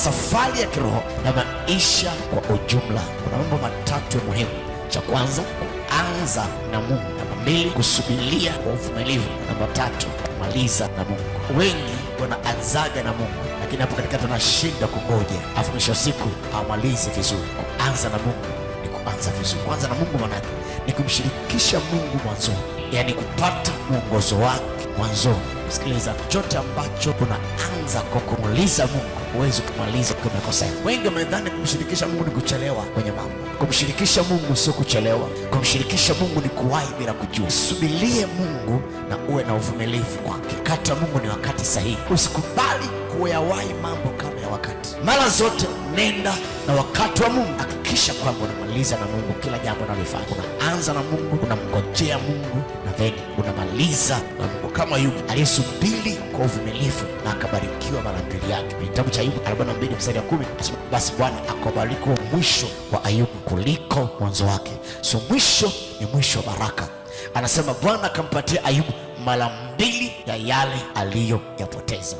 safari ya kiroho na maisha kwa ujumla, kuna mambo matatu ya muhimu. Cha kwanza, kuanza na Mungu. Namba mbili, kusubiria kwa uvumilivu. Namba tatu, kumaliza na Mungu. Wengi wanaanzaga na Mungu, lakini hapo katikati wanashinda kungoja, afu mwisho wa siku hawamalizi vizuri. Kuanza na Mungu ni kuanza vizuri. Kuanza na Mungu maanake ni kumshirikisha Mungu mwanzoni, yaani kupata mwongozo wake mwanzoni. Sikiliza, chochote ambacho unaanza kwa kumuuliza Mungu huwezi kumaliza ukiwa umekosea. Wengi wamedhani kumshirikisha Mungu ni kuchelewa kwenye mambo. Kumshirikisha Mungu sio kuchelewa. Kumshirikisha Mungu ni kuwahi bila kujua. Subirie Mungu na uwe na uvumilivu kwake. Wakati wa Mungu ni wakati sahihi. Usikubali kuyawahi mambo kabla ya wakati. Mara zote nenda na wakati wa Mungu. Hakikisha kwamba unamaliza na Mungu kila jambo unalofanya. Unaanza na Mungu, unamngojea Mungu na then unamaliza na Mungu, kama Ayubu aliyesubiri kwa uvumilivu na akabarikiwa mara mbili yake. Kitabu cha Ayubu 42 mstari wa 10 anasema, basi Bwana akabariki mwisho wa Ayubu kuliko mwanzo wake. So mwisho ni mwisho wa baraka. Anasema Bwana akampatia Ayubu mara mbili ya yale aliyoyapoteza.